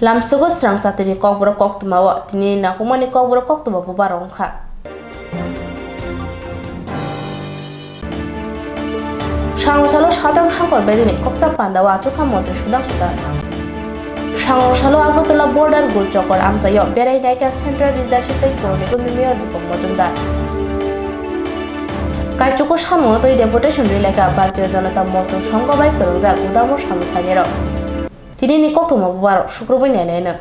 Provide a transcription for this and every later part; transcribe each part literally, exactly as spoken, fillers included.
Lamsogo srang chatini kokborok koktwma o tini nangkukmani kokborok koktwma bubar wngkha. Sangosalo saltang hangkor bedini koksa panda o achukha montri Sudang Sudar. Sangosalo Agartala border gul chokor amchaio berai naikha central leadership tei Purni Gulni mayor Deepak Majumdar. Kaichuko samung twi deputation ri lekha Bharatiya Janata Motto Sangho bai kwrwngjak Gudamo samung thainirok. Tinini koktwma bubar sukrubui nainai no.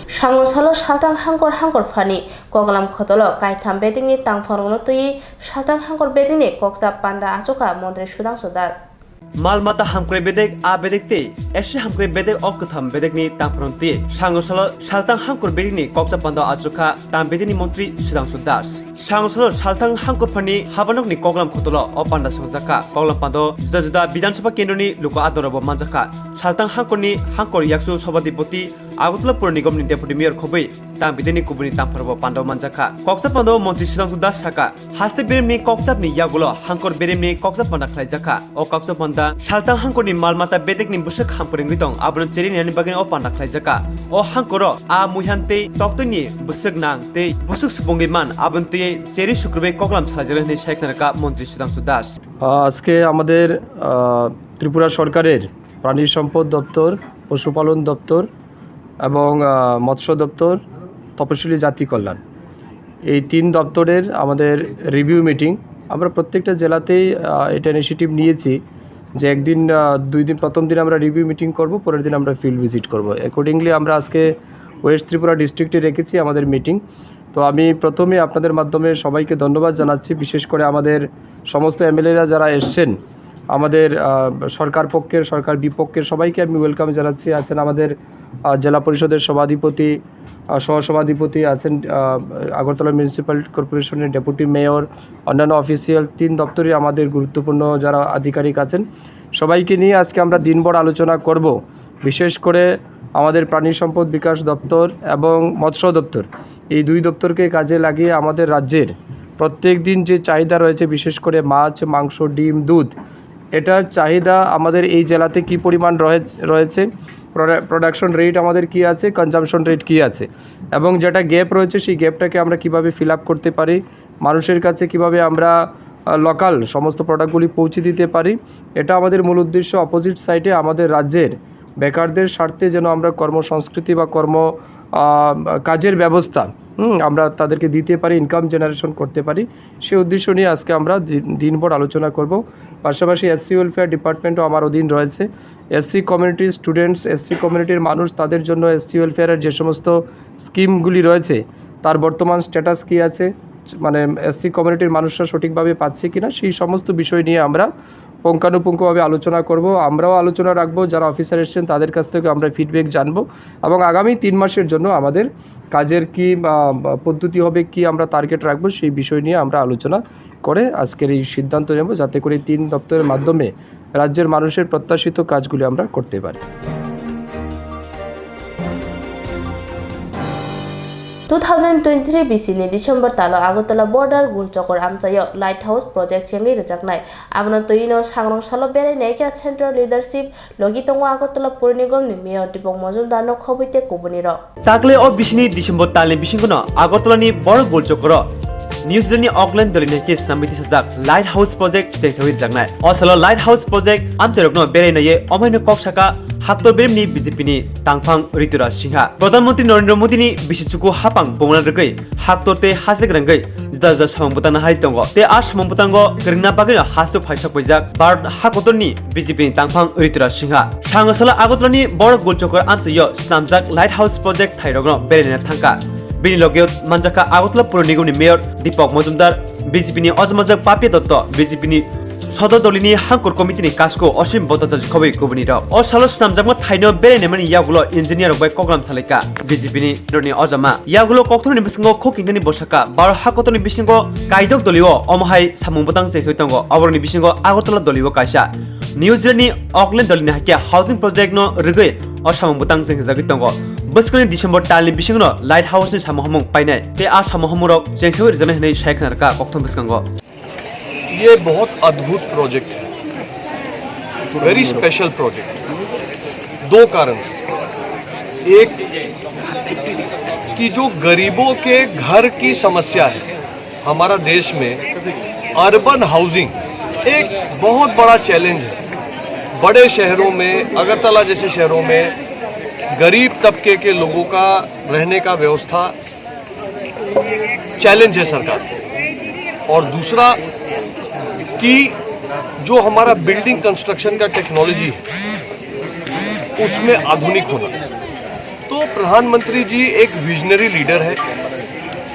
Sangosalo saltang hangkor hangkor phani koklam khotolo kaitham bedekni tangphorokno twi saltang hangkor bedekni koksa panda achukha montri Sudang Sudar. Mal mata hamkrai bedek a bedek tei esi hamkrai bedek o kwtham bedekni tangphorokno twi Sangosalo saltang hangkor bedekni koksa panda achukha tam bedekni montri Sudang Sudar. Sangosalo saltang hangkor phani habanokni koklam khotolo o panda songjakha. Koklam pando juda juda Bidhan Sabha kendroni luku adorokbo manjakha. Saltang hangkorni hangkor yaksu Sabhadipoti Agartala Pur Nigomni Deputy Mayor khobwi tang bidini kubuni tangphorobo pando manjakha. Koksa pando Montri Sudang Sudar saka, haste beremni kokchapni yagulo hangkor beremni kokchap panda khlaijakha. O kokchap panda saltang hangkorni malmata bedekni bwswk hamkor wngwi tong, abono cheri nani bagwi o panda khlaijakha. O hangkoro a muihan tei toktwini bwswk nang tei bwswk subungwi man, aboni twi cheri sukrubwi koklam salaijakha hwnwi sai khna rwkha Montri Sudang Sudar. আহ, আজকে আমাদের আহ, ত্রিপুরা সরকারের প্রাণী সম্পদ দপ্তর, পশুপালন দপ্তর এবং আহ, মৎস্য দপ্তর, তপশিলি জাতি কল্যাণ, এই তিন দপ্তরের আমাদের রিভিউ মিটিং। আমরা প্রত্যেকটা জেলাতেই আহ, এটা ইনিশিয়েটিভ নিয়েছি যে একদিন আহ, দুই দিন, প্রথম দিন আমরা রিভিউ মিটিং করব, পরের দিন আমরা ফিল্ড ভিজিট করব। অ্যাকর্ডিংলি আমরা আজকে ওয়েস্ট ত্রিপুরা ডিস্ট্রিক্টে রেখেছি আমাদের মিটিং। তো আমি প্রথমে আপনাদের মাধ্যমে সবাইকে ধন্যবাদ জানাচ্ছি, বিশেষ করে আমাদের সমস্ত এমএলএরা যারা এসছেন, আমাদের আহ, সরকার পক্ষের, সরকার বিপক্ষের সবাইকে আমি ওয়েলকাম জানাচ্ছি। আছেন আমাদের আহ, জেলা পরিষদের সভাধিপতি, আহ, সহসভাধিপতি, আছেন আহ, আগরতলা মিউনিসিপ্যাল কর্পোরেশনের ডেপুটি মেয়র, অন্যান্য অফিসিয়াল তিন দপ্তরে আমাদের গুরুত্বপূর্ণ যারা আধিকারিক আছেন, সবাইকে নিয়ে আজকে আমরা দিনভর আলোচনা করব। বিশেষ করে আমাদের প্রাণী সম্পদ বিকাশ দপ্তর এবং মৎস্য দপ্তর, এই দুই দপ্তরকে কাজে লাগিয়ে আমাদের রাজ্যের প্রত্যেক দিন যে চাহিদা রয়েছে, বিশেষ করে মাছ, মাংস, ডিম, দুধ, এটার চাহিদা আমাদের এই জেলাতে কি পরিমাণ রয়ে-, রয়েছে, প্রোডা-, প্রোডাকশন রেট আমাদের কি আছে, কনজাম্পশন রেট কি আছে, এবং যেটা গ্যাপ রয়েছে সেই গ্যাপটাকে আমরা কিভাবে ফিল আপ করতে পারি, মানুষের কাছে কিভাবে আমরা আহ, লোকাল সমস্ত প্রোডাক্টগুলি পৌঁছে দিতে পারি। এটা আমাদের মূল উদ্দেশ্য। অপোজিট সাইডে আমাদের রাজ্যের বেকারদের স্বার্থে যেন আমরা কর্মসংস্কৃতি বা কর্ম আহ, কাজের ব্যবস্থা, হুম, আমরা তাদেরকে দিতে পারি, ইনকাম জেনারেশন করতে পারি, সে উদ্দেশ্য নিয়ে আজকে আমরা দিন- দিনভর আলোচনা করব। পাশাপাশি এসসি ওয়েলফেয়ার ডিপার্টমেন্টও আমার অধীন রয়েছে। এসসি কমিউনিটির স্টুডেন্টস, এসসি কমিউনিটির মানুষ, তাদের জন্য এসসি ওয়েলফেয়ারের যে সমস্ত স্কিমগুলি রয়েছে, তার বর্তমান স্ট্যাটাস কী আছে, মানে এসসি কমিউনিটির মানুষরা সঠিকভাবে পাচ্ছে কিনা, সেই সমস্ত বিষয় নিয়ে আমরা পুঙ্খানুপুঙ্খভাবে আলোচনা করব। আমরাও আলোচনা রাখবো, যারা অফিসার এসছেন তাদের কাছ থেকে আমরা ফিডব্যাক জানবো এবং আগামী তিন মাসের জন্য আমাদের কাজের কি আহ, পদ্ধতি হবে, কি আমরা টার্গেট রাখবো, সেই বিষয় নিয়ে আমরা আলোচনা করে আজকের এই সিদ্ধান্ত নেব, যাতে করে তিন দপ্তরের মাধ্যমে রাজ্যের মানুষের প্রত্যাশিত কাজগুলি আমরা করতে পারি। Two thousand twenty-three bisini December talo Agartala border gul chokor amchaio Light House project chengwi rwjaknai. Abono twino sangrong salo berai naikha central leadership logi tongo Agartala Pur Nigomni mayor Deepak Majumdarno khobwi tei kubunirok. Takle o bisini December talni bisingkono Agartalani borok gul chokoro New Zealandni Auckland dolini hai khe snamwi tisajak Light House Project chengsawi rwjaknai. O salo Light House Project amchairokno berai naiwi omaino kok saka haktor beremni B J P ni tangphang Rituraj Singha. Pradhan Mantri Narendra Modini bisi chuku hapang bongna rwgwi haktor tei hajek rwngwi juda juda samung bwtangna hai tongo. Tei a samung bwtango kwrwngna bagwino hasto phaisa puijak Bharat hakotorni B J P ni tangphang Rituraj Singha. Sangasala Agartalani borok gul chokor amchaio snamjak Light House Project thairokno beraina thangkha. Bini loge manjakha Agartala Pur Nigomni Mayor Deepak Majumdar, B J P ni ojamajak Papia Dotto, B J P ni Sodor Dolini Hangkur Committee ni Kasko Osim Bhattacharya khobwi kubunirok. O salo snamjakma thaino berainaimani yagulo engineer rok bai koklam salaikha B J P ni rokni ojama. Yagulo kokthorni bisingo khokingthani bwsaka, baro hakotorni bisingo kaidok dolio omo hai samung bwtang chengsawi tongo. Oborokni bisingo Agartala dolio kaisa. New Zealand ni Auckland dolini hai khe housing project no rwgwi o samung bwtang chengsajagwi tongo. Bwskangni December talni bisingno Light House ni samung hamung painai tei a samung hamung rok chengsawi rwjaknai hwnwi sai khna rwkha kokthom bwskango. ये बहुत अद्भुत प्रोजेक्ट है। Very special project, दो कारण। एक कि जो गरीबों के घर की समस्या है, हमारा देश में अर्बन हाउसिंग एक बहुत बड़ा चैलेंज है। बड़े शहरों में, अगरतला जैसे शहरों में गरीब तबके के लोगों का रहने का व्यवस्था चैलेंज है सरकार। और दूसरा कि जो हमारा बिल्डिंग कंस्ट्रक्शन का टेक्नोलॉजी है, उसमें आधुनिक होना। तो प्रधानमंत्री जी एक विजनरी लीडर है।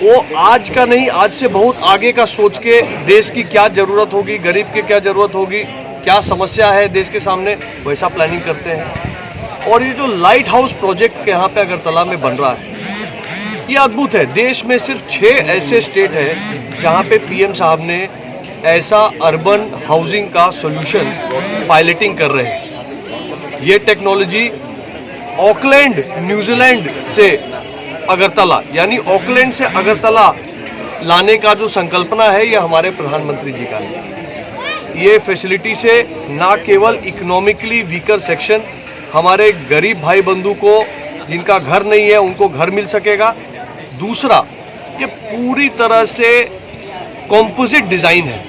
वो आज का नहीं, आज से बहुत आगे का सोच के देश की क्या ज़रूरत होगी, गरीब के क्या ज़रूरत होगी, क्या समस्या है देश के सामने, वैसा प्लानिंग करते हैं। और ये जो लाइट हाउस प्रोजेक्ट यहाँ पे अगरतला में बन रहा है, ये अद्भुत है। देश में सिर्फ छः ऐसे स्टेट हैं जहाँ पे पीएम साहब ने ऐसा अर्बन हाउसिंग का सॉल्यूशन पायलटिंग कर रहे हैं। ये टेक्नोलॉजी ऑकलैंड, न्यूजीलैंड से अगरतला, यानी ऑकलैंड से अगरतला लाने का जो संकल्पना है, ये हमारे प्रधानमंत्री जी का है। ये फैसिलिटी से ना केवल इकोनॉमिकली वीकर सेक्शन, हमारे गरीब भाई बंधु को, जिनका घर नहीं है, उनको घर मिल सकेगा। दूसरा, ये पूरी तरह से कॉम्पोजिट डिज़ाइन है,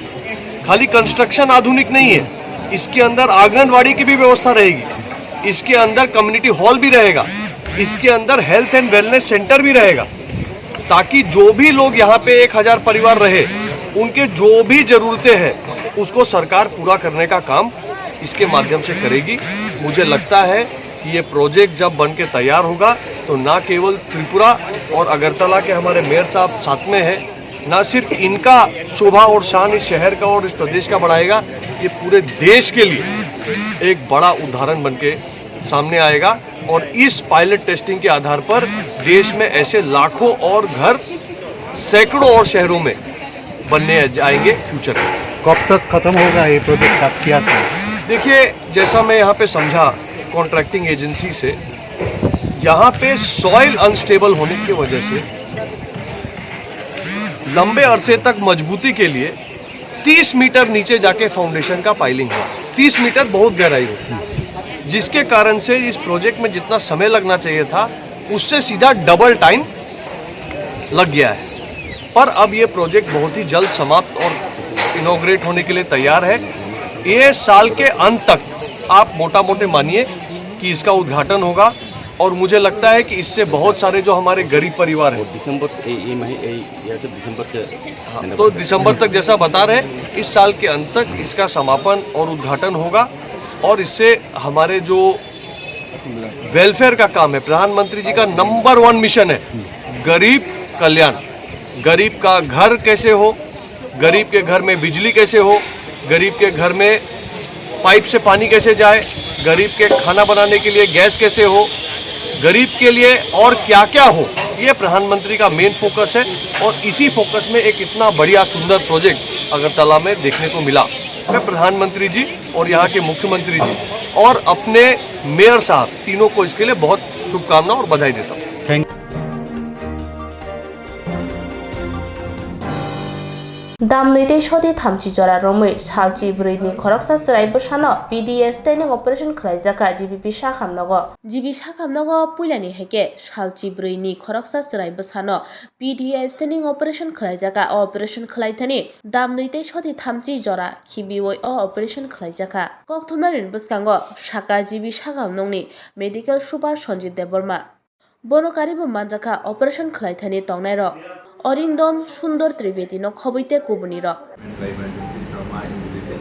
खाली कंस्ट्रक्शन आधुनिक नहीं है, इसके अंदर आंगनवाड़ी की भी व्यवस्था रहेगी, इसके अंदर कम्युनिटी हॉल भी रहेगा, इसके अंदर हेल्थ एंड वेलनेस सेंटर भी रहेगा, ताकि जो भी लोग यहाँ पे एक हज़ार परिवार रहे, उनके जो भी ज़रूरतें हैं, उसको सरकार पूरा करने का काम इसके माध्यम से करेगी। मुझे लगता है कि ये प्रोजेक्ट जब बन के तैयार होगा, तो ना केवल त्रिपुरा और अगरतला के हमारे मेयर साहब साथ में हैं, ना सिर्फ इनका शोभा और शान इस शहर का और इस प्रदेश का बढ़ाएगा, ये पूरे देश के लिए एक बड़ा उदाहरण बन के सामने आएगा। और इस पायलट टेस्टिंग के आधार पर देश में ऐसे लाखों और घर, सैकड़ों और शहरों में बनने जाएंगे फ्यूचर में। कब तक खत्म होगा ये प्रोजेक्ट, आप क्या समझते हैं? देखिए, जैसा मैं यहाँ पे समझा कॉन्ट्रैक्टिंग एजेंसी से, यहाँ पे सॉइल अनस्टेबल होने की वजह से लंबे अरसे तक मजबूती के लिए तीस मीटर नीचे जाके फाउंडेशन का पाइलिंग हुआ। तीस मीटर बहुत गहराई होती है, जिसके कारण से इस प्रोजेक्ट में जितना समय लगना चाहिए था, उससे सीधा डबल टाइम लग गया है। पर अब ये प्रोजेक्ट बहुत ही जल्द समाप्त और इनॉग्रेट होने के लिए तैयार है। ये साल के अंत तक आप मोटा मोटे मानिए कि इसका उद्घाटन होगा और मुझे लगता है कि इससे बहुत सारे जो हमारे गरीब परिवार हैं, ডিসেম্বর, এই এই মাহে, এই ইয়াতে ডিসেম্বর কে हाँ, तो दिसंबर तक, जैसा बता रहे, इस साल के अंत तक इसका समापन और उद्घाटन होगा और इससे हमारे जो वेलफेयर का काम है, प्रधानमंत्री जी का नंबर वन मिशन है गरीब कल्याण। गरीब का घर कैसे हो, गरीब के घर में बिजली कैसे हो, गरीब के घर में पाइप से पानी कैसे जाए, गरीब के खाना बनाने के लिए गैस कैसे हो, गरीब के लिए और क्या क्या हो, ये प्रधानमंत्री का मेन फोकस है। और इसी फोकस में एक इतना बढ़िया सुंदर प्रोजेक्ट अगरतला में देखने को मिला। मैं प्रधानमंत्री जी और यहाँ के मुख्यमंत्री जी और अपने मेयर साहब तीनों को इसके लिए बहुत शुभकामना और बधाई देता हूँ। Thank Damnwi tei soti thamchi jora romwi salchi bwrwini khoroksa chwrai bwsano P D S training operation khwlaijakha G B P sakhamnogo. G B sakhamnogo puilani hai khe salchi bwrwini khoroksa chwrai bwsano P D S training operation khwlaijakha. O operation khwlaithani damnwi tei soti thamchi jora khibiwi o operation khwlaijakha. Kokthumnairokni bwskango sakha G B sakhamnokni medical super Sanjeev Debbarma. Bono karibo manjakha operation khwlaithani tongnairok Arindam Sundar Trivedi no khobwi tei kubunirok. বা emergency trauma এগুলিতে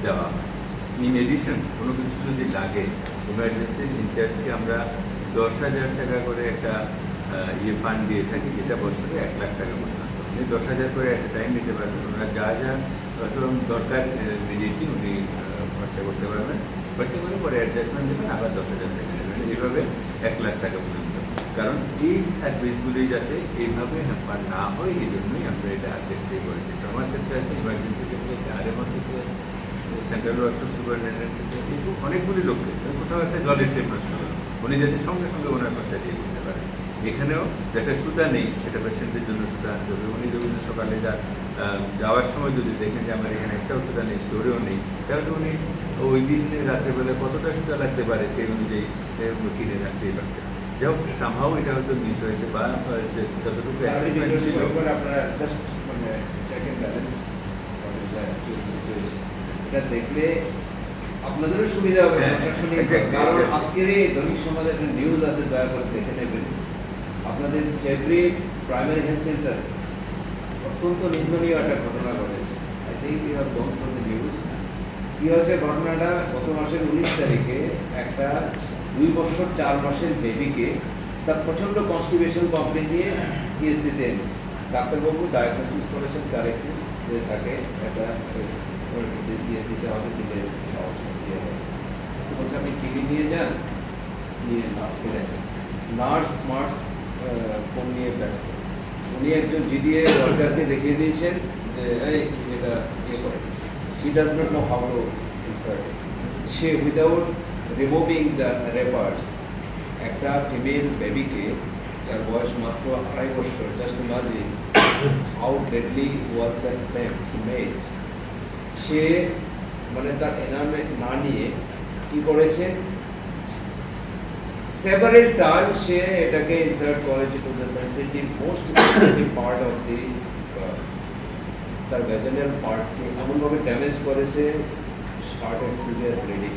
দেওয়া হয়। In addition কোনো কিছু যদি লাগে, ইমার্জেন্সির ইনচার্জকে আমরা দশ হাজার টাকা করে একটা আহ, ইয়ে ফান্ড দিয়ে থাকি, যেটা বছরে এক লাখ টাকা পর্যন্ত। উনি দশ হাজার করে একটা টাইম নিতে পারবেন। ওনার যা যা হয়তো দরকার ইমিডিয়েটলি উনি আহ, খরচা করতে পারবেন। খরচা করে পরে অ্যাডজাস্টমেন্ট দেবেন, আবার দশ হাজার টাকা নেবেন, এইভাবে এক লাখ টাকা পর্যন্ত। কারণ এই সার্ভিসগুলি যাতে এইভাবে হ্যাম্পার না হয়, এই জন্যই আমরা এটা আগে থেকে করেছি। ট্রমার ক্ষেত্রে আছে, ইমার্জেন্সি ক্ষেত্রে আছে, আরএমআর ক্ষেত্রে আছে, সেন্ট্রাল ওয়ার্কশপ সুপারিনটেন্ডেন্ট ক্ষেত্রে আছে, এবং অনেকগুলি লোক ক্ষেত্রে কোথাও একটা জলের ট্যাপ নষ্ট হলো, উনি যাতে সঙ্গে সঙ্গে ওনার খরচা দিয়ে দিতে পারেন। এখানেও যেটা সুতা নেই, সেটা পেশেন্টের জন্য সুতা আনতে হবে। উনি যদি সকালে যা আহ, যাওয়ার সময় যদি দেখেন যে আমার এখানে একটাও সুতা নেই, স্টোরেও নেই, তাহলে উনি ওই দিন রাত্রেবেলা কতটা সুতা লাগতে পারে সেই অনুযায়ী এ, কিনে রাখতেই পারতেন। যাই হোক, সামহাও এটা হয়তো মিস হয়েছে বা আহ, যে যতটুকু অ্যাসেসমেন্ট ছিল। একবার আপনারা জাস্ট মানে চেক এন্ড ব্যালেন্স, সিচুয়েশন, এটা দেখলে আপনাদেরও সুবিধা হবে হ্যাঁ, প্রশাসনিক, exactly, কারণ exactly. আজকের এই দৈনিক সমাজে একটা নিউজ আছে, দয়া করে দেখে নেবেন। আপনাদের চেবড়ি প্রাইমারি হেলথ সেন্টার অত্যন্ত নিন্দনীয় একটা ঘটনা ঘটেছে। I think you have gone through the news. কী হয়েছে ঘটনাটা? গত মাসের উনিশ তারিখে একটা দুই বছর চার মাসের বেবিকে তার প্রচণ্ড কনস্টিপেশন কমপ্লেন নিয়ে পিএসসিতে এনে ডাক্তারবাবু ডায়াগনোসিস করেছেন কারেক্টলি যে তাকে একটা ইয়ে দিতে হবে, দিলে সমস্যা ইয়ে হবে। তো বলছে, "আপনি কিডনি নিয়ে যান, নিয়ে নার্সকে দেখেন।" নার্স মার্স ফোন নিয়ে ব্যস্ত। উনি একজন জিডিএ ওয়ার্কারকে দেখিয়ে দিয়েছেন যে এই এটা ইয়ে করে, he does not know how to insert it. সে উইদাউট রিমুভিং দ্য র্যাপার্স একটা ফিমেল বেবিকে, যার বয়স মাত্র আড়াই বছর, just imagine how deadly was that pain he made. সে মানে তার এনার্মেন্ট না নিয়ে কি করেছে, সেভারেল টাইম সে এটাকে ইনসার্ট করেছে to the sensitive, most sensitive part of the তার ভ্যাজাইনাল পার্টকে এমনভাবে ড্যামেজ করেছে, স্টার্টেড সিভিয়ার ব্লিডিং।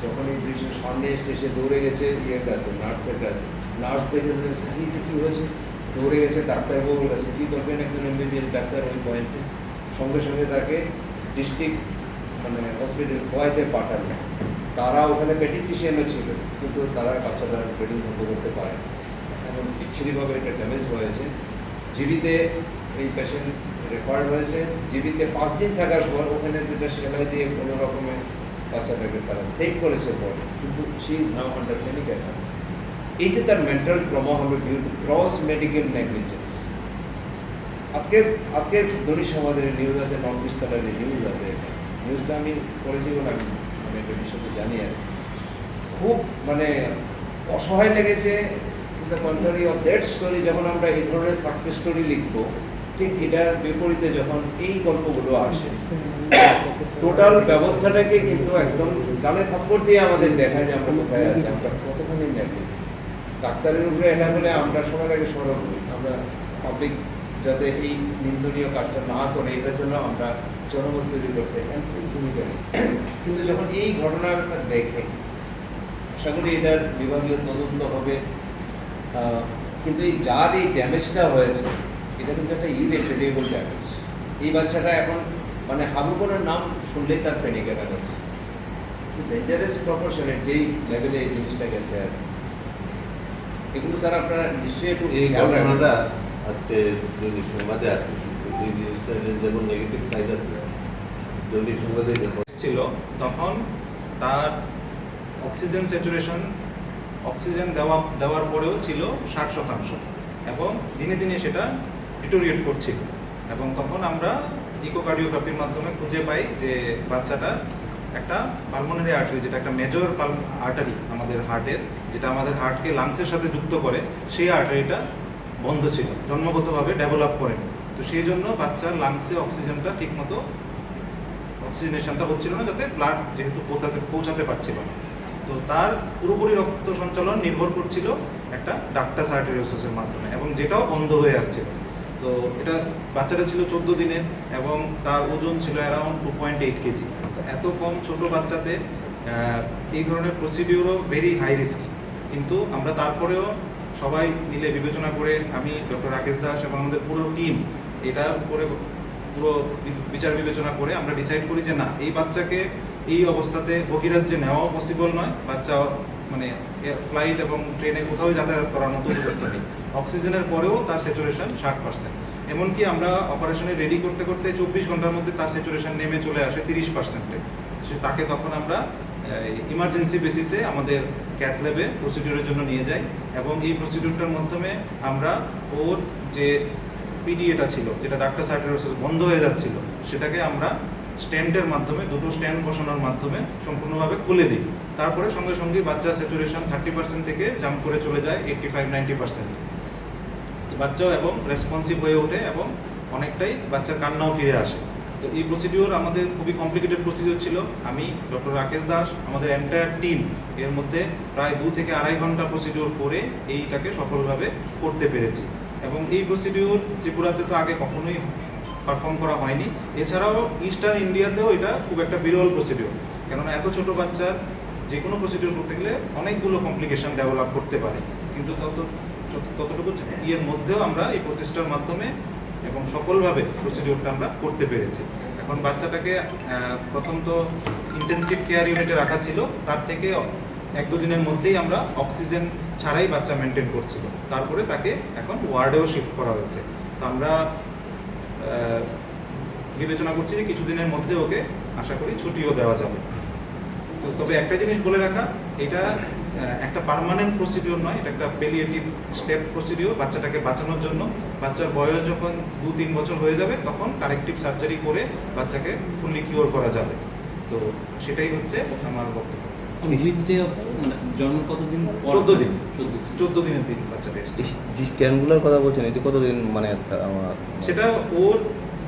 যখন এই দৃশ্য সামনে এসছে, সে দৌড়ে গেছে ইয়ের কাছে, নার্সের কাছে। নার্স দেখে যে, "স্যার, এটা কী হয়েছে?" দৌড়ে গেছে ডাক্তারবাবুর কাছে। কী করবেন একজন এমবিবিএস ডাক্তার ওই পয়েন্টে? সঙ্গে সঙ্গে তাকে ডিস্ট্রিক্ট মানে হসপিটাল খোয়াইতে পাঠালো। তারা ওখানে পেডিয়াট্রিশিয়ানও ছিল, কিন্তু তারা বাচ্চাটার ব্লিডিং বন্ধ করতে পারে, এমন বিচ্ছিরিভাবে এটা ড্যামেজ হয়েছে। জিবিতে এই পেশেন্ট রেফার হয়েছে। জিবিতে পাঁচ দিন থাকার পর ওখানে দুটো সেলাই দিয়ে কোনো রকমে বাচ্চাটাকে তারা সেভ করেছে পরে, কিন্তু she is now under panic attack। এই যে তার মেন্টাল ট্রমা হলো due to gross medical negligence. আজকে আজকে দৈনিক সমাজের নিউজ আছে, নর্থ ইস্ট কালারের নিউজ আছে, নিউজটা আমি পড়েছি বলে আমি মানে এটা বিশদে জানি আর কি। খুব মানে অসহায় লেগেছে। To the contrary of that story, যখন আমরা এই ধরনের সাকসেস স্টোরি লিখবো, ঠিক এটার বিপরীতে যখন এই গল্পগুলো আসে, টোটাল ব্যবস্থাটাকে কিন্তু একদম গালে থাপ্পড় দিয়ে আমাদের দেখায় যে আমরা কোথায় আছি, আমরা কতখানি নেগলিজেন্ট। ডাক্তারের উপরে অ্যাটাক হলে আমরা সবার আগে সরব হই, আমরা পাবলিক যাতে এই নিন্দনীয় কাজটা না করে এটার জন্য আমরা জনমত তৈরি করতে হেল্পফুল ভূমিকা নেই। কিন্তু যখন এই ঘটনাটা দেখে, আশা করি এটার বিভাগীয় তদন্ত হবে, আহ, কিন্তু এই যার এই ড্যামেজটা হয়েছে, এটা কিন্তু একটা ইরেপারেবল ড্যামেজ। এই বাচ্চাটা এখন মানে হাবুবনের নাম শুনলেই তার প্যানিক অ্যাটাক হচ্ছে। ডেঞ্জারাস প্রপোর্শনে যেই লেভেলে এই জিনিসটা গেছে আর কি। এগুলো স্যার আপনারা নিশ্চয়ই একটু এই খেয়াল রাখবেন। ঘটনাটা আজকে দৈনিক সংবাদে আসছে, এই জিনিসটা যেমন নেগেটিভ সাইড আছে, দৈনিক সংবাদে দেখো। ছিল, তখন তার অক্সিজেন স্যাচুরেশন, অক্সিজেন দেওয়া দেওয়ার পরেও ছিল ষাট শতাংশ, এবং দিনে দিনে সেটা ডিটোরিয়েট করছিল। এবং তখন আমরা ইকোকার্ডিওগ্রাফির মাধ্যমে খুঁজে পাই যে বাচ্চাটা একটা পালমোনারি আর্টারি, যেটা একটা মেজর আর্টারি আমাদের হার্টের, যেটা আমাদের হার্টকে লাংসের সাথে যুক্ত করে, সেই আর্টারিটা বন্ধ ছিল, জন্মগতভাবে ডেভেলপ করেনি। তো সেই জন্য বাচ্চার লাংসে অক্সিজেনটা ঠিকমতো, অক্সিজেনেশনটা হচ্ছিল না, যাতে ব্লাড যেহেতু পৌঁছাতে পৌঁছাতে পারছিল না। তো তার পুরোপুরি রক্ত সঞ্চালন নির্ভর করছিল একটা ডাক্টাস আর্টেরিওসিসের মাধ্যমে, এবং যেটাও বন্ধ হয়ে আসছিল। তো এটা বাচ্চাটা ছিল চোদ্দ দিনের এবং তার ওজন ছিল around two point eight KG. তো এত কম ছোট বাচ্চাতে আহ, এই ধরনের প্রসিডিউরও ভেরি হাই রিস্কি। কিন্তু আমরা তারপরেও সবাই মিলে বিবেচনা করে, আমি ডক্টর রাকেশ দাস এবং আমাদের পুরো টিম এটার উপরে পুরো বি- বিচার বিবেচনা করে আমরা ডিসাইড করি যে না, এই বাচ্চাকে এই অবস্থাতে বহিরাজ্যে নেওয়াও পসিবল নয়। বাচ্চা মানে ফ্লাইট এবং ট্রেনে কোথাও যাতায়াত করার মতো উপযুক্ত নেই। অক্সিজেনের পরেও তার স্যাচুরেশন ষাট পার্সেন্ট। এমনকি আমরা অপারেশনে রেডি করতে করতে চব্বিশ ঘন্টার মধ্যে তার স্যাচুরেশন নেমে চলে আসে তিরিশ পার্সেন্টে। সে তাকে তখন আমরা ইমার্জেন্সি বেসিসে আমাদের ক্যাথ ল্যাবে প্রসিডিউরের জন্য নিয়ে যাই, এবং এই প্রসিডিউরটার মাধ্যমে আমরা ওর যে পিডিএটা ছিল, যেটা ডাক্টাস আর্টেরিওসিস বন্ধ হয়ে যাচ্ছিল, সেটাকে আমরা স্ট্যান্টের মাধ্যমে, দুটো স্ট্যান্ট বসানোর মাধ্যমে সম্পূর্ণভাবে খুলে দিই। তারপরে সঙ্গে সঙ্গে বাচ্চার স্যাচুরেশন থার্টি পার্সেন্ট থেকে জাম্প করে চলে যায় এইট্টি ফাইভ নাইনটি পার্সেন্ট। তো বাচ্চাও এবং রেসপন্সিভ হয়ে ওঠে এবং অনেকটাই বাচ্চার কান্নাও ফিরে আসে। তো এই প্রসিডিওর আমাদের খুবই কমপ্লিকেটেড প্রসিডিওর ছিল। আমি, ডক্টর রাকেশ দাস, আমাদের এন্টায়ার টিম এর মধ্যে প্রায় দু থেকে আড়াই ঘন্টা প্রসিডিওর করে এইটাকে সফলভাবে করতে পেরেছি। এবং এই প্রসিডিওর ত্রিপুরাতে তো আগে কখনোই পারফর্ম করা হয়নি। এছাড়াও ইস্টার্ন ইন্ডিয়াতেও এটা খুব একটা বিরল প্রসিডিওর, কেননা এত ছোট বাচ্চার যে কোনো প্রসিডিওর করতে গেলে অনেকগুলো কমপ্লিকেশন ডেভেলপ করতে পারে, কিন্তু তত যত- ততটুকু ইয়ের মধ্যেও আমরা এই প্রচেষ্টার মাধ্যমে এবং সফলভাবে প্রসিডিওরটা আমরা করতে পেরেছি। এখন বাচ্চাটাকে আহ, প্রথম তো ইন্টেনসিভ কেয়ার ইউনিটে রাখা ছিল, তার থেকে এক দুদিনের মধ্যেই আমরা অক্সিজেন ছাড়াই বাচ্চা মেনটেন করছিল। তারপরে তাকে এখন ওয়ার্ডেও শিফট করা হয়েছে। তো আমরা আহ, বিবেচনা করছি যে কিছুদিনের মধ্যে ওকে আশা করি ছুটিও দেওয়া যাবে। তো তবে একটা জিনিস বলে রাখা, এটা আহ, একটা পার্মানেন্ট প্রসিডিওর নয়, এটা একটা প্যালিয়েটিভ স্টেপ প্রসিডিওর, বাচ্চাটাকে বাঁচানোর জন্য। বাচ্চার বয়স যখন দু তিন বছর হয়ে যাবে, তখন কারেক্টিভ সার্জারি করে বাচ্চাকে ফুললি কিওর করা যাবে। তো সেটাই হচ্ছে আমার বক্তব্য। হুইচ ডে অফ, মানে, জন্ম কতদিন পর চোদ্দ দিন। চোদ্দ দিন। চোদ্দ দিনের দিন বাচ্চাটা এসছে। যে স্ক্যানগুলোর কথা বলছেন, এটি কতদিন, মানে, তা-, আমার সেটা ওর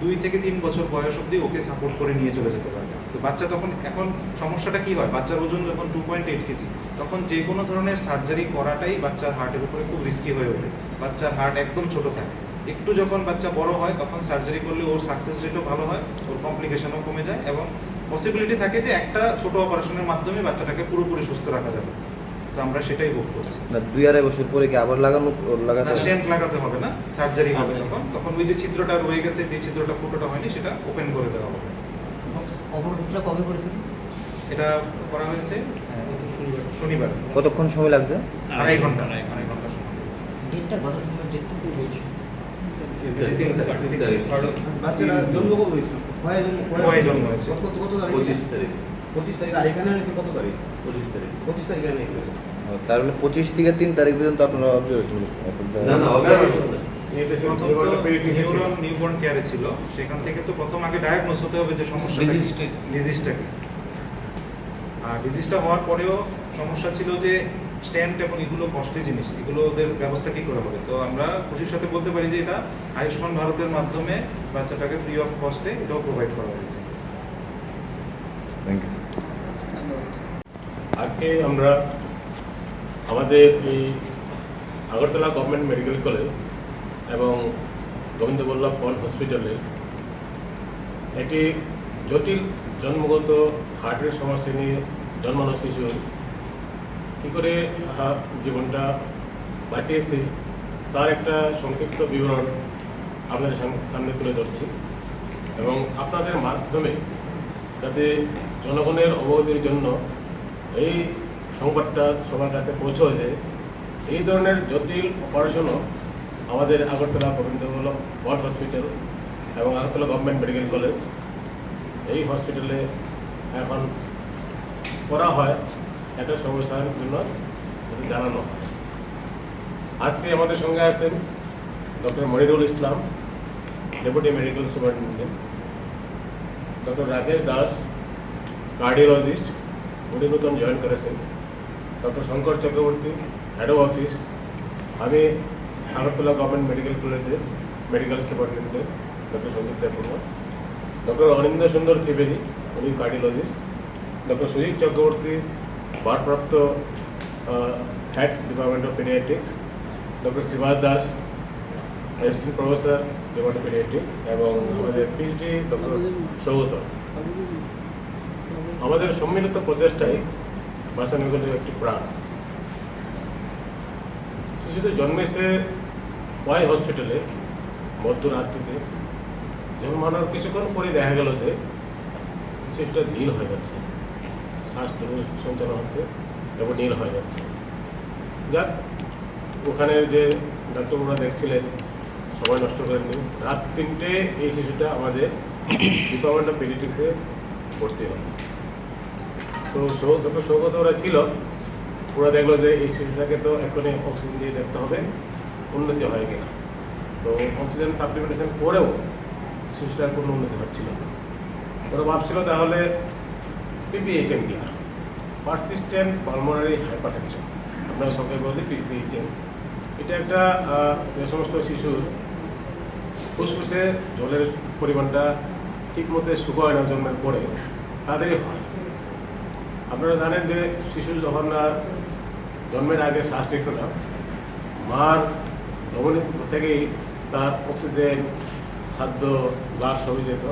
দুই থেকে তিন বছর বয়স অবধি ওকে সাপোর্ট করে নিয়ে চলে যেতে পারবে। তো বাচ্চা তখন, এখন সমস্যাটা কি হয়, বাচ্চার ওজন যখন টু পয়েন্ট এইট কেজি, তখন যে কোনো ধরনের সার্জারি করাটাই বাচ্চার হার্টের উপরে খুব রিস্কি হয়ে ওঠে। বাচ্চার হার্ট একদম ছোট থাকে। একটু যখন বাচ্চা বড় হয়, তখন সার্জারি করলে ওর সাকসেস রেটও ভালো হয়, ওর কমপ্লিকেশনও কমে যায় এবং পসিবিলিটি থাকে যে একটা ছোট অপারেশনের মাধ্যমে বাচ্চাটাকে পুরোপুরি সুস্থ রাখা যাবে। তো আমরা সেটাই হোপ করছি। না, দুই আড়াই বছর পরে কি আবার লাগানো, লাগাতে না, হবে? স্টেন্ট লাগাতে হবে না, সার্জারি হবে সার্জারি। তখন। তখন ওই যে ছিদ্রটা রয়ে গেছে, যে ছিদ্রটা ফুটোটা হয়নি, সেটা ওপেন করে দেওয়া হবে। অপারেশনটা কবে করেছিল? এটা করা হয়েছে, আহ, গত শনিবার। শনিবার। কতক্ষণ সময় লাগছে? আড়াই ঘন্টা, আড়াই ঘন্টা। আড়াই ঘন্টা সময় লেগেছে। ডেটটা, গত শনিবার ডেটটা? তিন তারিখ, তিন তারিখ। বাচ্চাটা জন্ম কবে হয়েছিল? কবে জন্ম, কবে কবে জন্ম হয়েছে? কত, কত, কত তারিখ? পঁচিশ তারিখ। পঁচিশ তারিখ। আর এখানে এনেছে কত তারিখ? পঁচিশ তারিখ। পঁচিশ তারিখ এনেছে। ও, তার মানে পঁচিশ থেকে তিন তারিখ পর্যন্ত আপনারা অবজারভেশন করছেন? না, না, না, না। অবজারভেশন না। এটা ছিল প্রথম তো নিউবর্ন পেডিয়াট্রিক্সে ছিল। নিউবর্ন, নিউবর্ন কেয়ারে ছিল, সেখান থেকে তো প্রথম আগে ডায়াগনোজ হতে হবে যে সমস্যাটা কি, ডিজিজটা কি। ডিজিজটা কি। আর ডিজিজটা হওয়ার পরেও সমস্যা ছিল যে স্টেন্ট এবং এগুলো কস্টলি জিনিস, এগুলো ওদের ব্যবস্থা কী করে হবে? তো আমরা খুশির সাথে বলতে পারি যে এটা আয়ুষ্মান ভারতের মাধ্যমে বাচ্চাটাকে ফ্রি অফ কস্টে এটাও প্রোভাইড করা হয়েছে। Thank you. আজকে আমরা আমাদের এই আগরতলা গভর্নমেন্ট মেডিকেল কলেজ এবং গোবিন্দ বল্লভ পন্থ হসপিটালের একটি জটিল জন্মগত হার্টের সমস্যা নিয়ে জন্মানো শিশু কী করে, আহ, জীবনটা বাঁচিয়েছে, তার একটা সংক্ষিপ্ত বিবরণ আপনাদের সাম-, সামনে তুলে ধরছি এবং আপনাদের মাধ্যমে যাতে জনগণের অবগতির জন্য এই সংবাদটা সবার কাছে পৌঁছয় যে এই ধরনের জটিল অপারেশনও আমাদের আগরতলা গোবিন্দ বল্লভ পন্থ হসপিটাল এবং আগরতলা গভর্নমেন্ট মেডিকেল কলেজ, এই হসপিটালে এখন করা হয়, একটা সমস্যার জন্য যাতে জানানো হয়। আজকে আমাদের সঙ্গে আছেন doctor Manirul Islam, deputy medical superintendent, doctor Rakesh Das, cardiologist, উনি নতুন জয়েন করেছেন, doctor Shankar Chakraborty, head of office, আমি আগরতলা গভর্নমেন্ট মেডিকেল কলেজের medical superintendent doctor Sanjib Debbarma, doctor Anindya Sundar Tribedi, উনি কার্ডিওলজিস্ট, ডক্টর সুজিত চক্রবর্তী, ভারপ্রাপ্ত, uh, head department of paediatrics, doctor Shibas Das, assistant professor, department of paediatrics, এবং আমাদের পিএইচডি ডক্টর সৌগত। আমাদের সম্মিলিত প্রচেষ্টায় বাঁচানো গেল একটি প্রাণ। শিশুটি জন্মেছে ওয়াই হসপিটালে মধ্যরাত্রিতে। জন্মানোর কিছুক্ষণ পরে দেখা গেল যে শিশুটা নীল হয়ে যাচ্ছে, শ্বাস দ্রুত সঞ্চালন হচ্ছে এবং নীল হয়ে যাচ্ছে। যাক, ওখানে যে ডাক্তারবাবুরা দেখছিলেন, সময় নষ্ট করেননি। রাত তিনটে এই শিশুটা আমাদের ডিপার্টমেন্ট অফ পিডিয়াট্রিক্সে ভর্তি হয়। তো সৌ-, ডক্টর সৌগত ওরা ছিল, ওরা দেখলো যে এই শিশুটাকে তো এক্ষুনি অক্সিজেন দিয়ে দেখতে হবে, উন্নতি হয় কিনা। তো অক্সিজেন সাপ্লিমেন্টেশন করেও শিশুটার কোনো উন্নতি হচ্ছিল না। ওরা ভাবছিল তাহলে পিপিএইচএন কিনা, পারসিস্টেন্ট পালমোনারি হাইপারটেনশন, আমরা সংক্ষেপে বলি পিপিএইচএন। এটা একটা, আহ, যে সমস্ত শিশুর ফুসফুসে জলের পরিমাণটা ঠিক মতো সুখ হয় না জন্মের পরে, তাদেরই হয়। আপনারা জানেন যে শিশু যখন না জন্মের আগে শ্বাস নিত না, মার ধমনী থেকেই তার অক্সিজেন, খাদ্য, ব্লাড সবই যেত।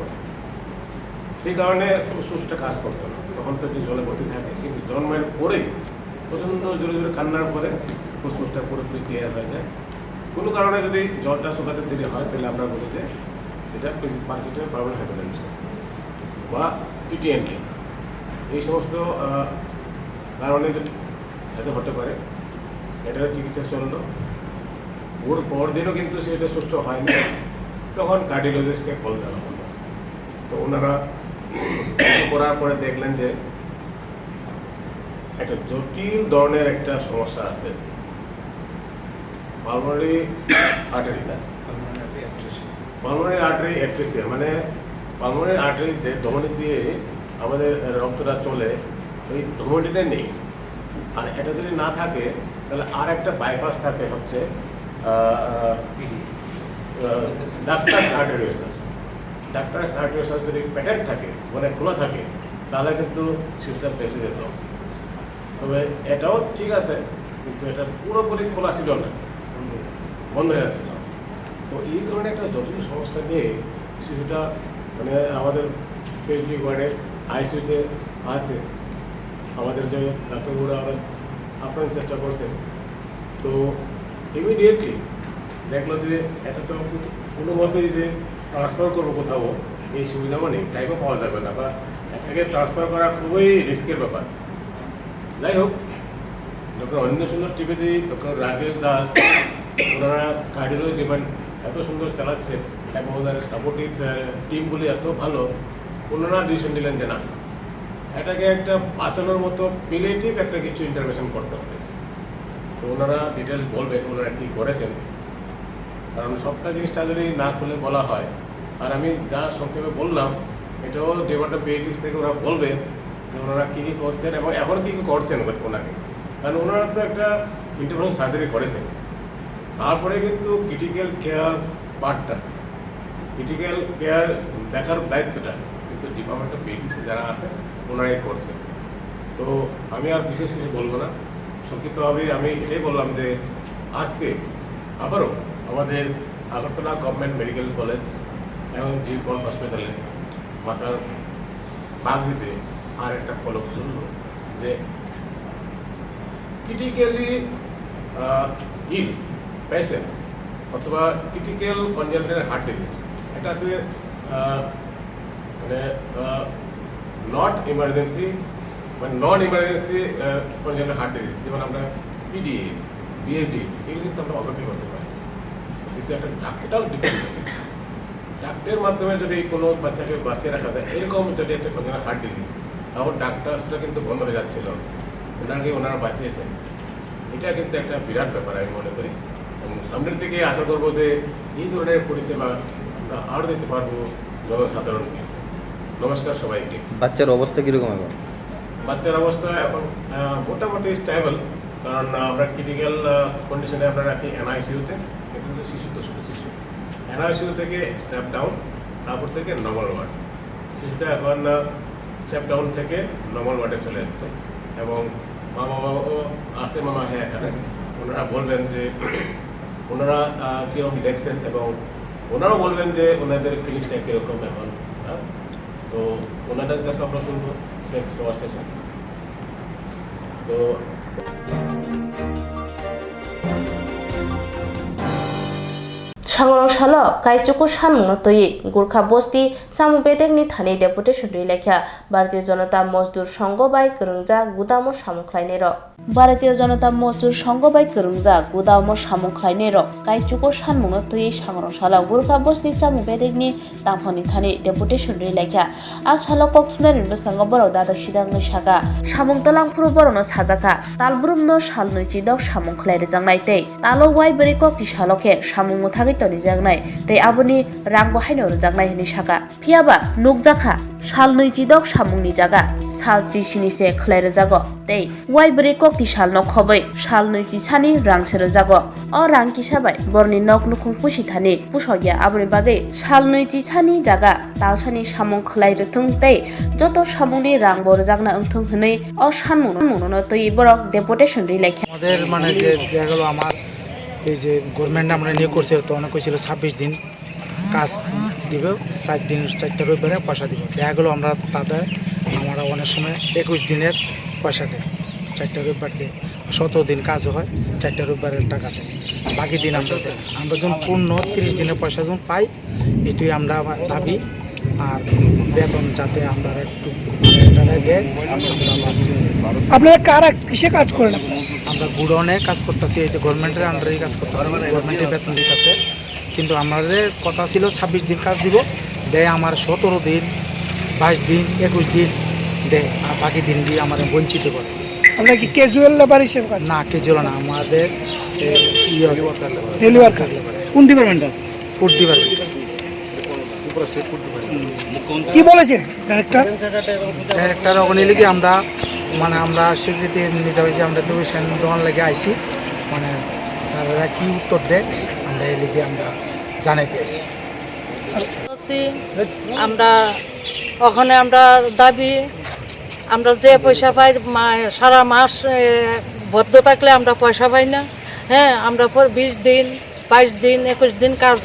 সেই কারণে ফুসফুসটা কাজ করতো না, তখন তো একটু জলে ভর্তি থাকে। কিন্তু জন্মের পরেই প্রচণ্ড জোরে জোরে কান্নার পরে ফুসফুসটা পুরোপুরি ক্লিয়ার হয়ে যায়। কোনো কারণে যদি জলটা শুকাতে দেরি হয়, তাহলে আমরা বলি যে এটা পার্সিস্টেন্ট পালমোনারি হাইপারটেনশন বা টিটিএনডি, এই সমস্ত আহ, কারণে যে এতে হতে পারে। এটা চিকিৎসা চললো, ওর পর দিনও কিন্তু সেটা সুস্থ হয়নি। তখন কার্ডিওলজিস্টকে কল দেওয়া হলো। তো ওনারা করার পরে দেখলেন যে একটা জটিল ধরনের একটা সমস্যা আছে, পালমোনারি আর্টারি না, পালমোনারি আর্টারি অ্যাট্রেসিয়া, মানে পালমোনারি আর্টারি ধমনী দিয়ে আমাদের রক্তটা চলে, ওই ধমনীটা নেই। আর এটা যদি না থাকে, তাহলে আর একটা বাইপাস থাকে হচ্ছে ডাক্তার আর্টারিওসাস। ডাক্তার আর্টারিওসাস যদি প্যাটেন্ট থাকে, মানে খোলা থাকে, তাহলে কিন্তু শিশুটা বেঁচে যেত। তবে এটাও ঠিক আছে, কিন্তু এটা পুরোপুরি খোলা ছিল না, বন্ধ হয়ে যাচ্ছিল। তো এই ধরনের একটা জটিল সমস্যা নিয়ে শিশুটা, মানে, আমাদের পিএইচডি ওয়ার্ডে আইসিইউতে আছে। আমাদের যে ডাক্তারবাবুরা আপ্রাণ চেষ্টা করছেন। তো ইমিডিয়েটলি দেখলো যে এটা তো কোনো মতেই যে ট্রান্সফার করবো কোথাও, এই সুবিধাও নেই, টাইমও পাওয়া যাবে না, বা এটাকে ট্রান্সফার করা খুবই রিস্কের ব্যাপার। যাই হোক, ডক্টর অনিন্দ্য সুন্দর ত্রিবেদী, ডক্টর রাকেশ দাস, ওনারা কার্ডিওলজি ডিপার্টমেন্ট এত সুন্দর চালাচ্ছে এবং ওনার সাপোর্টিভ টিমগুলি এত ভালো। ওনারা ডিসিশন নিলেন যে না, এটাকে একটা বাঁচানোর মতো পিলিয়েটিভ একটা কিছু ইন্টারভেনশন করতে হবে। তো ওনারা ডিটেলস বলবেন ওনারা কী করেছেন, কারণ সবটা জিনিসটা যদি না খুলে বলা হয়, আর আমি যা সংক্ষেপে বললাম, এটাও ডিপার্টমেন্ট অফ পিডিয়াট্রিক্স থেকে ওরা বলবেন যে ওনারা কী কী করছেন এবং এখন কী কী করছেন ওনাকে, কারণ ওনারা তো একটা ইন্টারভেনশন সার্জারি করেছেন। তারপরে কিন্তু ক্রিটিক্যাল কেয়ার পার্টটা, ক্রিটিক্যাল কেয়ার দেখার দায়িত্বটা কিন্তু ডিপার্টমেন্ট অফ পিডিয়াট্রিক্সে যারা আছে ওনারাই করছেন। তো আমি আর বিশেষ কিছু বলবো না, সংক্ষিপ্তভাবে আমি এটাই বললাম যে আজকে আবারও আমাদের আগরতলা গভর্নমেন্ট মেডিকেল কলেজ এবং জি কর হসপিটালে মাথার পাগড়িতে আর একটা ফলক ঝুলল যে ক্রিটিক্যালি ইল পেশেন্ট অথবা ক্রিটিক্যাল কনজেনিটাল হার্ট ডিজিজ, এটা আছে আহ, মানে নট ইমার্জেন্সি, মানে নন ইমার্জেন্সি কনজেনিটাল হার্ট ডিজিজ, যেমন আমরা পিডিএ, বিএসডি, এগুলো কিন্তু আমরা অগ্রাধিকার করতে পারি। কিন্তু একটা ডাক্তার ডিপেন্ড, ডাক্তারের মাধ্যমে যদি কোনো বাচ্চাকে বাঁচিয়ে রাখা যায়, এরকম যদি একটা কনজেনিটাল হার্ট ডিজিজ, তাহলে ডাক্তার সেটা কিন্তু বন্ধ হয়ে যাচ্ছিল, ওনাকে ওনারা বাঁচিয়েছেন। এটা কিন্তু একটা বিরাট ব্যাপার আমি মনে করি, এবং সামনের দিকে আশা করবো যে এই ধরনের পরিষেবা আমরা আরও দিতে পারবো জনসাধারণকে। নমস্কার সবাইকে। বাচ্চার অবস্থা কীরকম এখন? বাচ্চার অবস্থা এখন আহ, মোটামুটি স্টেবল, কারণ আহ, আমরা ক্রিটিক্যাল কন্ডিশনে আমরা রাখি এনআইসিইউতে, কিন্তু শিশু তো ছোটো শিশু, এনআইসিইউ থেকে স্টেপ ডাউন, তারপর থেকে নর্মাল ওয়ার্ড। শিশুটা এখন স্টেপ ডাউন থেকে নর্মাল ওয়ার্ডে চলে এসছে এবং মা বাবাও আছে মনে হয় এখানে। ওনারা বলবেন যে ওনারা আহ, কীরকম দেখছেন এবং ওনারাও বলবেন যে ওনাদের ফিলিংসটা কীরকম এখন। হ্যাঁ, তো ওনাদের কাছে আমরা শুনবো শেষ, সবার শেষে। তো Sangrong salo kaichuku sanmungno twiwi Gurkha bosti chamung bedekni thani deputation rwi laikha Bharatiya Janata Mojdur Sangho bai kwrwngjak gudamo samung khlainairok. Bharatiya Janata Mojdur Sangho bai kwrwngjak gudamo samung khlainairok kaichuku sanmungno twiwi Sangrong salo Gurkha bosti chamung bedekni tangphani thani deputation rwi laikha. A salo kok thumnairokni bwskango borok dadak sidak wngwi sakha. Samung twlang phuru borokno sajakha, talbrumno sal nwi chidok samung khlai rwjaknai tei talo wai bwrwi kokti salo khe samung mwthagwi tong. rijaknai tei aboni rangbo haino rwjaknai hwnwi sakha. Phiyaba nukjakha, sal nwi chidok samungni jaga sal chisini se khwlai rwjago tei wai bwrwi kokti salno khobwi sal nwi chisani rang se rwjago. O rang kisa bai borni nok nukhung pusi thani pusok ya, aboni bagwi sal nwi chisani jaga talsani samung khwlai rwthwng tei joto samungni rangbo rwjakna wngthwng hwnwi o sanmungno twiwi borok deputation rwi lai kha. আমাদের মানে যে দেখা গেল আমার এই যে গভর্নমেন্ট আমরা নিয়োগ করছে, তো অনেক কইছিল ছাব্বিশ দিন কাজ দিব, চার দিন, চারটা রবিবারে পয়সা দিব। দেখা গেল আমরা তাদের, আমরা অনেক সময় একুশ দিনের পয়সা দেয়, চারটা রবিবার দেয়, সতেরো দিন কাজ হয়, চারটা রবিবারের টাকা দেয়, বাকি দিন আমরা দেয়। আমরা যখন পূর্ণ তিরিশ দিনের পয়সা যখন পাই, এটাই আমরা আমার দাবি। আর বেতন যাতে আমরা একটু টাকায় দেয়, আমরা বাঁচি। আপনারা কারা, কিসে কাজ করেন আপনারা? আমরা গুডাউনে কাজ করতেছি, এই যে গভর্নমেন্টের আন্ডারে কাজ করতেছি, গভর্নমেন্টের বেতন দিতেছে। কিন্তু আমাদের কথা ছিল ছাব্বিশ দিন কাজ দিব, দেয় আমার সতেরো দিন, বাইশ দিন, একুশ দিন দেয়, আর বাকি দিন দিয়ে আমাদের বঞ্চিত করে। আপনারা কি ক্যাজুয়াল লেবার হিসেবে কাজ? না, ক্যাজুয়াল না, আমাদের, এ, ইয়ে, ডেলি ওয়ার্কার। কোন ডিপার্টমেন্টটা? Food department. কি বলেছে ডাইরেক্টর? ডাইরেক্টর ওখানে লিখে আমরা, মানে, আমরা স্বীকৃতি নিতে হয়েছে, আমরা দুই সেন দোকান লেগে আইছি, মানে, স্যারেরা কি উত্তর দেয়, আমরা এই লিখে আমরা জানাইতে আইছি। আমরা ওখানে আমরা দাবি, আমরা যে পয়সা পাই, মা-, সারা মাস, এ, বদ্ধ থাকলে আমরা পয়সা পাই না। হ্যাঁ, আমরা পর বিশ দিন, বাইশ দিন, একুশ দিন কাজ,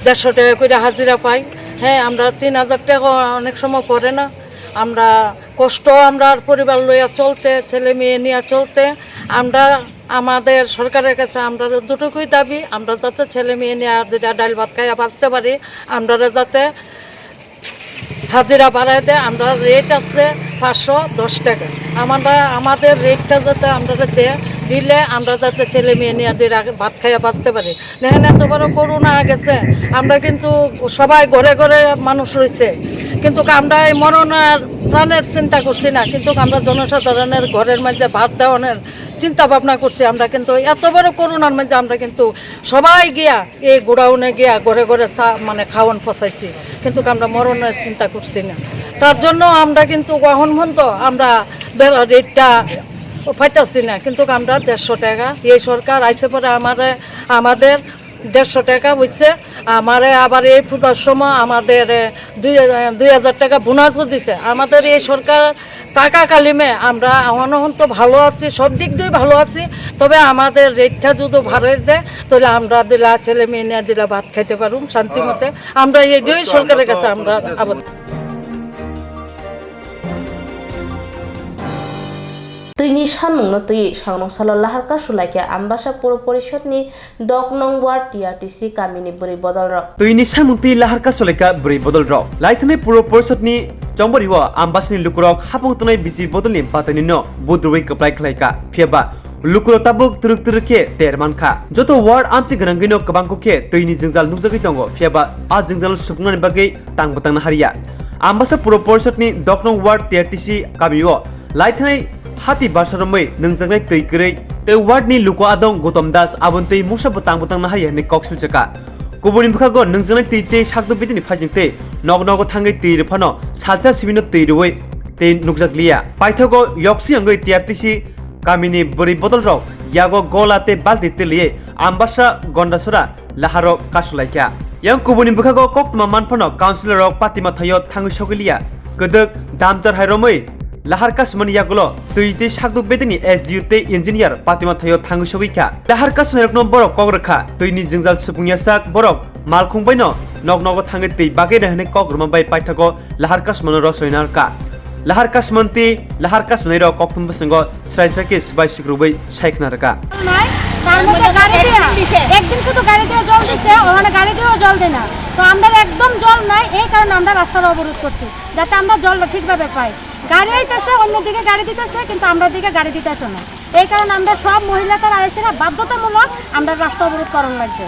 দেড়শো টাকা করে হাজিরা পাই। হ্যাঁ, আমরা তিন হাজার টাকা অনেক সময় পড়ে না। আমরা কষ্ট, আমরা পরিবার লইয়া চলতে, ছেলে মেয়ে নিয়ে চলতে, আমরা আমাদের সরকারের কাছে আমরা দুটুকুই দাবি, আমরা যাতে ছেলে মেয়ে নিয়ে যেটা ডাল ভাত খাইয়া বাঁচতে পারি, আমরা যাতে হাজিরা বাড়ায় দেয়। আমরা রেট আছে পাঁচশো দশ টাকা। আমরা, আমাদের রেটটা যাতে আমরা দে-, দিলে আমরা যাতে ছেলে মেয়ে নিয়ে দুই রাত ভাত খাইয়া বাঁচতে পারি। দেখেন, এত বড় করোনা গেছে, আমরা কিন্তু সবাই ঘরে ঘরে মানুষ রয়েছে, কিন্তু আমরা এই মরণ আর প্রাণের চিন্তা করছি না, কিন্তু আমরা জনসাধারণের ঘরের মধ্যে ভাত দেওয়ানোর চিন্তা ভাবনা করছি। আমরা কিন্তু এত বড় করোনার মধ্যে আমরা কিন্তু সবাই গিয়া এই গোডাউনে গিয়া ঘরে ঘরে চা, মানে, খাওয়ান পচাইছি, কিন্তু আমরা মরণের চিন্তা করছি না। তার জন্য আমরা কিন্তু গহন মন্ত আমরা বেলা রেটটা পাইতাছি না, কিন্তু আমরা দেড়শো টাকা, এই সরকার আইসে পরে আমারে, আমাদের দেড়শো টাকা হইছে। আমারে আবার এই পূজার সময় আমাদের, এ, দুই, এ, দুই হাজার টাকা বোনাসও দিছে। আমাদের এই সরকার থাকাকালীনে আমরা এখন এখন তো ভালো আছি, সব দিক দিয়ে ভালো আছি। তবে আমাদের রেটটা যদি বাড়াই দেয়, তাহলে আমরা দিলা ছেলে মেয়ে নিয়ে দিলা ভাত খাইতে পারুম শান্তি মতে। আমরা এই দুই সরকারের কাছে আমরা আবেদন। Twini sanmungno twi sangrong salo Laharka sulaikha Ambasa Puro Porishod ni Doknong Ward T R T C kamini bwrwi bodolrok. Twini samung twi Laharka sulaikha bwrwi bodolrok. Laithani Puro Porishod ni chongborio Ambasani lukurok hapung tongnai bisi bodolni batainino budrwi kwplai khlaikha. Phiyaba lukurok tabuk twrwk twrwk khe ter mankha. Joto ward amchi gwnangwino kwbangkuk khe twini jwngjal nukjagwi tongo. Phiyaba a jwngjalno supungnani bagwi tangbo tangna hariya. Ambasa Puro Porishod ni Doknong Ward T R T C kamio laithanai hati barsa romwi nwngjaknai twi kwrwi tei ward ni luku adong Gautam Das aboni twi mungsa bwtang bwtang nahari hwnwi kok silchaka. Kubuni bwkhago nwngjaknai twi tei sakduk bidini phaijing tei nog nogo thangwi twi rwphano salsa sibino twi rwui tei nukjakliya. Paithago yoksi wngwi T R T C kamini bwrwi bodolrok yago gola tei balti twlwi Ambasa Gondasora laharo kasulaikha. Yang kubuni bwkhago koktwma manphano councillor rok patima thaio thangwi sogwiliya. Kwdwk damchar hai romwi lahar kasumani yagulo twi tei sakduk bedekni S D O tei engineer patima thaio thangwi sogwikha. Lahar kasunairokno borok kok rwkha, twini jwngjal supung yasak borok malkhung baino nok nogo thangwi twi bagwi rw hwnwi kok rwma bai paithago lahar kasumano rosoi narwkha. Lahar kasumantwi lahar kasunairok koktwma bwskango srai srai khe swbai sukrubwi sai khna rwkha. নাই, তার মধ্যে গাড়ি দিয়া, একদিন শুধু গাড়ি দিয়ে জল দিচ্ছে, ওখানে গাড়ি দিয়েও জল দেয় না। তো আমরা একদম জল নাই, এই কারণে আমরা রাস্তার অবরোধ করছি, যাতে আমরা জলটা ঠিকভাবে পাই। গাড়ি আইতেছে, অন্যদিকে গাড়ি দিতেছে, কিন্তু আমরা দিকে গাড়ি দিতেছে না। এই কারণে আমরা সব মহিলা তারা এসে না বাধ্যতামূলক আমরা রাস্তা অবরোধ করানো লাগছে,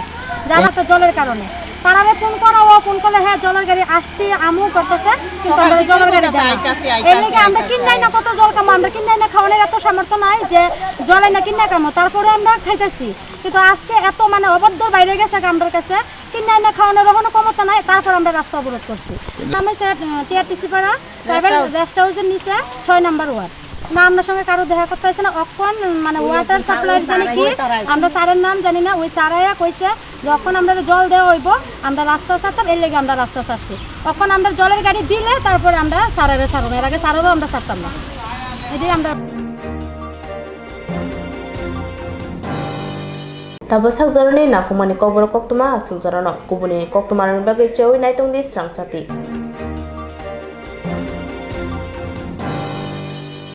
যারা তো জলের কারণে। তারারে ফোন করা, ও ফোন করলে, "হ্যাঁ, জলের গাড়ি আসছে, আমু করতেছে, কিন্তু আমরা জলের গাড়ি দেয় না।" এর লেগে আমরা কিনাই না কত জল কামো, আমরা কিনাই না খাওয়ানোর এত সামর্থ্য নাই যে জলে না কিনা কামো, তারপরে আমরা খাইতেছি। কিন্তু আজকে এত মানে অবাধ্য বাইরে গেছে গা আমরার কাছে, কিনাই না খাওয়ানোর কোনো ক্ষমতা নাই, তারপর আমরা রাস্তা অবরোধ করছি। আমি স্যার, আহ, টিআরটিসি পাড়া ট্রাইবাল রেস্ট হাউসের নিচে ছয় নাম্বার ওয়ার্ড। না, আমরা সঙ্গে কারো দেখা করতে হয়েছে না। অখন মানে ওয়াটার সাপ্লাই জানি কি, আমরা স্যারের নাম জানি না। ওই স্যার আয়া কইছে, "যখন আমরা জল দেওয়া হইব, আমরা রাস্তা ছাড়তাম, এর লেগে আমরা রাস্তা ছাড়ছি।" অখন আমরা জলের গাড়ি দিলে তারপর আমরা স্যারের ছাড়বো, এর আগে স্যারেরও আমরা ছাড়তাম না। এটাই আমরা Tabuk sak jorani nangkukmani kokborok koktwma aswk jorano kubuni koktwmarokni bagwi cheui naitung di swrang chati.